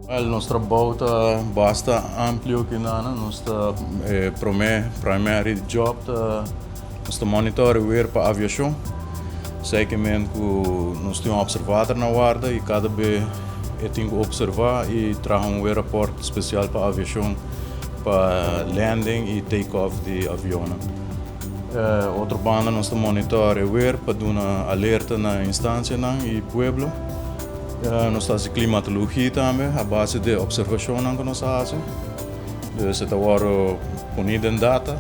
Wel, nos trabou ta basta amplio aki nan. Nos ta e prome primary job ta nos ta monitor e weer pa aviashon. Zekerment ku nos tin un observator na warda i kada be e tin ku observa i traha un weerrapport spesial pa aviashon pa landing i take off di avionnan. Otro banda nos ta monitor e weer pa duna alerta na instansianan i pueblo. Nos ta hasi klimatologia tambe a base di observashonnan ku nos a hasi. Dus e ta wòrdu poni den data,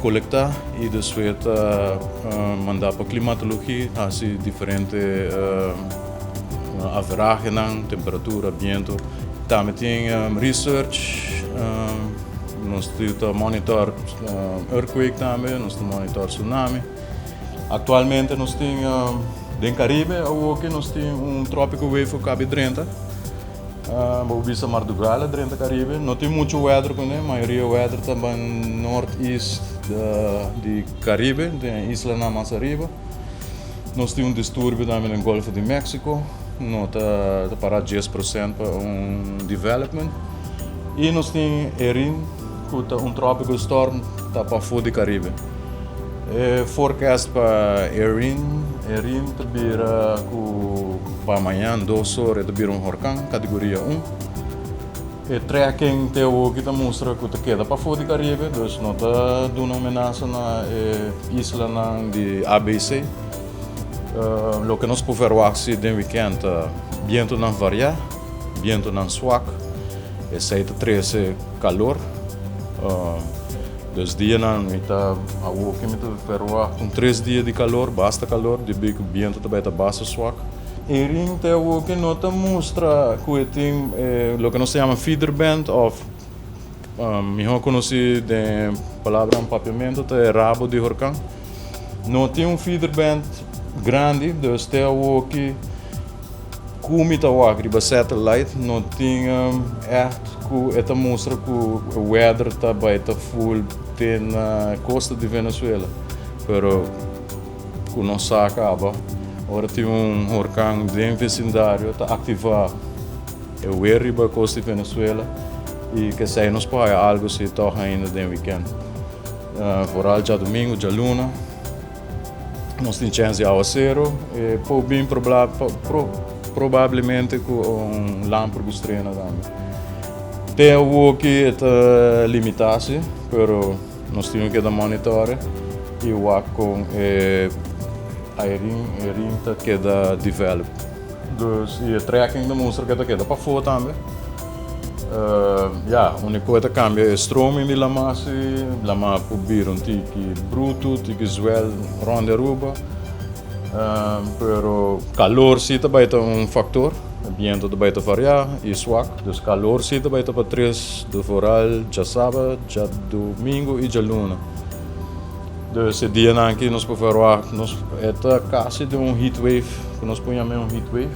kolektá i despues ta mandá pa klimatologia hasi diferente averahenan, temperatura, bientu. Tambe tin research, nos ta monitor earthquake tambe, nos ta monitor tsunami. Aktualmente nos tin den Karibe awoki nos tin un tropical wave ku kabi drenta. Bo bisa mardugada drenta Karibe. No tin muchu weather kuné, mayoria weather ta ban north east di Karibe, den islanan mas ariba. Nos tin un disturbio tambe den Golfo di Mexico, no ta para 10% pa un development. I nos tin Erin ku ta un tropical storm ta pafó di Karibe. E forecast pa Erin, Erin ta bira ku pa mañan 2 or e ta bira un horkan kategoria 1. E tracking te awoki ta mustra ku ta keda pafó di Karibe, dus no ta duna un menasa na e islanan di ABC. Loke nos por verwagt si den weekend ta bientonan variá, bientonan swak, esei ta trese kalor. Dus dianan mi ta awoki mi ta verwagt un 3 dia di kalor, basta kalor, debí ku bientu ta bai ta basta swak. Erin te awoki no ta mustra ku e tin loke nos ta yama feeder band òf mihó konosí den palabranan papiamentu ta e rabo di horkan. No tin un feeder band grandi, dus te awoki ku mi ta wak riba satellite no tin ègt ku e ta mustra ku e weather ta bai ta full te na kosta di Venezuela. Pero ku nos sa kaba ora tin un horkan den vesindario ta aktivá e weer riba kosta di Venezuela i kesei nos por haya algu si tòg ainda den wikènt. Vooral djadumingu, djaluna. Nos tin chèns di awasero e por bin probablemente ku un lamper ku strena tambe. Te awoki e ta limitá si, pero nos tin ku keda monitore i wak kon e airin erin ta keda develop. Dus i e tracking ta mustra ku e ta keda pafó tambe. Ya, uniko e ta kambia e stroming di lamá si, lamá por bira un tiki brutu, tiki zwel rònt di Aruba. Pero kalor si ta bai ta un faktor, e bientu ta bai ta variá i swak. Dus kalor si ta bai ta pa tres, vooral djasaba, djadumingu i djaluna. Dus e dianan aki nos por verwacht, nos e ta kasi den un heat wave, ku nos por yama un heat wave.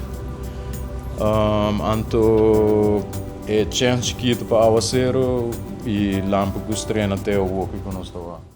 Anto e chèns chikitu pa awaseru i lampu ku strena te awoki ku nos ta wak.